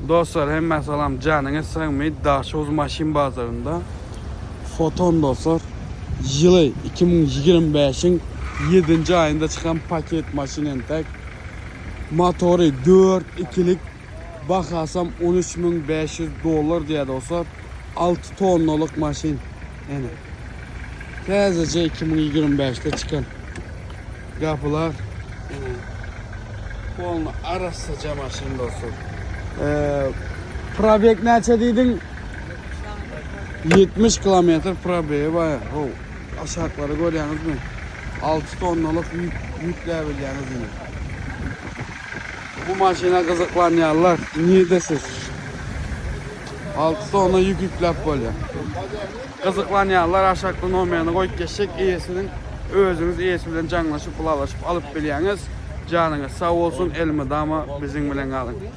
Dostlar hemmä salam janyňyz sagmy Daşoguz maşyn bazarynda Foton dostlar ýyly 2025-iň 7-nji aýynda çykan paket maşyn entek motory 4 ikilik bahasam 13500 dollar diýýär dostlar 6 tonnalyk maşyn ene täzeje 2025-de çykan Gapylar ine polny arassaja maşyn dostlar. Ee, probeg näçe diýdiň? 70 kilometr probegi bar. Ho, aşaklary görýäňizmi? 6 tonnalyk ýük ýükläbilýäňiz ine. Bu maşyna gyzyklanýanlar nirde siz? 6 tonna ýük ýükläp bolýar. Gyzyklanýanlar aşakda nomerini goýup geçjek eýesiniň özüňiz eýesi bilen jaňlaşyp ylalaşyp alyp bilýäňiz. Janyňyz sag bolsun elmydama biziň bilen galyň.